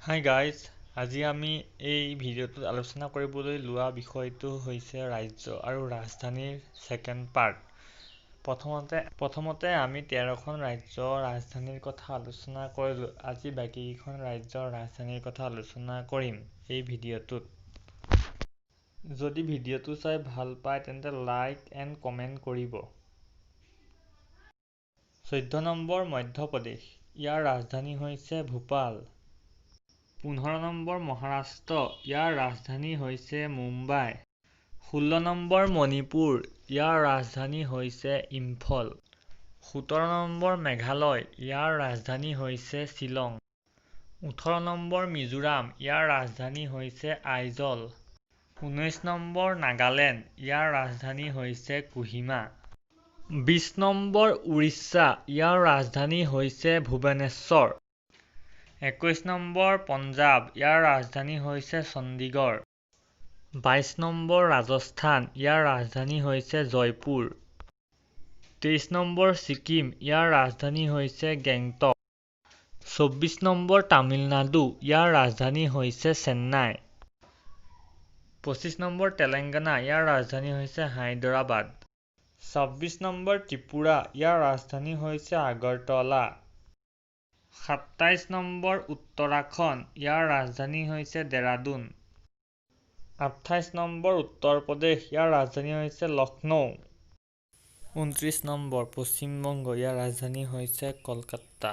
Hi guys, আজি আমি এই ভিডিঅ'টোত আলোচনা কৰিবলৈ লোৱা বিষয়টো হৈছে ৰাজ্য আৰু ৰাজধানীৰ ছেকেণ্ড পাৰ্ট। প্ৰথমতে আমি 13খন ৰাজ্যৰ ৰাজধানীৰ কথা আলোচনা কৰিলোঁ। আজি বাকীকেইখন ৰাজ্যৰ ৰাজধানীৰ কথা আলোচনা কৰিম এই ভিডিঅ'টোত। যদি ভিডিঅ'টো চাই ভাল পায়, তেন্তে লাইক এণ্ড কমেণ্ট কৰিব। 14 নম্বৰ মধ্যপ্ৰদেশ, ইয়াৰ ৰাজধানী হৈছে ভূপাল। 15 নম্বৰ মহাৰাষ্ট্ৰ, ইয়াৰ ৰাজধানী হৈছে মুম্বাই। 16 নম্বৰ মণিপুৰ, ইয়াৰ ৰাজধানী হৈছে ইম্ফল। 17 নম্বৰ মেঘালয়, ইয়াৰ ৰাজধানী হৈছে শ্বিলং। 18 নম্বৰ মিজোৰাম, ইয়াৰ ৰাজধানী হৈছে আইজল। 19 নম্বৰ নাগালেণ্ড, ইয়াৰ ৰাজধানী হৈছে কোহিমা। 20 নম্বৰ উৰিষ্যা, ইয়াৰ ৰাজধানী হৈছে ভুৱনেশ্বৰ। 21 নম্বৰ পঞ্জাৱ, ইয়াৰ ৰাজধানী হৈছে চণ্ডীগড়। 22 নম্বৰ ৰাজস্থান, ইয়াৰ ৰাজধানী হৈছে জয়পুৰ। 23 নম্বৰ ছিকিম, ইয়াৰ ৰাজধানী হৈছে গেংটক। 24 নম্বৰ তামিলনাডু, ইয়াৰ ৰাজধানী হৈছে চেন্নাই। 25 নম্বৰ তেলেংগানা, ইয়াৰ ৰাজধানী হৈছে হায়দৰাবাদ। 26 নম্বৰ ত্ৰিপুৰা, ইয়াৰ ৰাজধানী হৈছে আগৰতলা। 27 নম্বৰ উত্তৰাখণ্ড, ইয়াৰ ৰাজধানী হৈছে ডেৰাডুন। 28 নম্বৰ উত্তৰ প্ৰদেশ, ইয়াৰ ৰাজধানী হৈছে লক্ষ্ণৌ। 29 নম্বৰ পশ্চিমবংগ, ইয়াৰ ৰাজধানী হৈছে কলকাতা।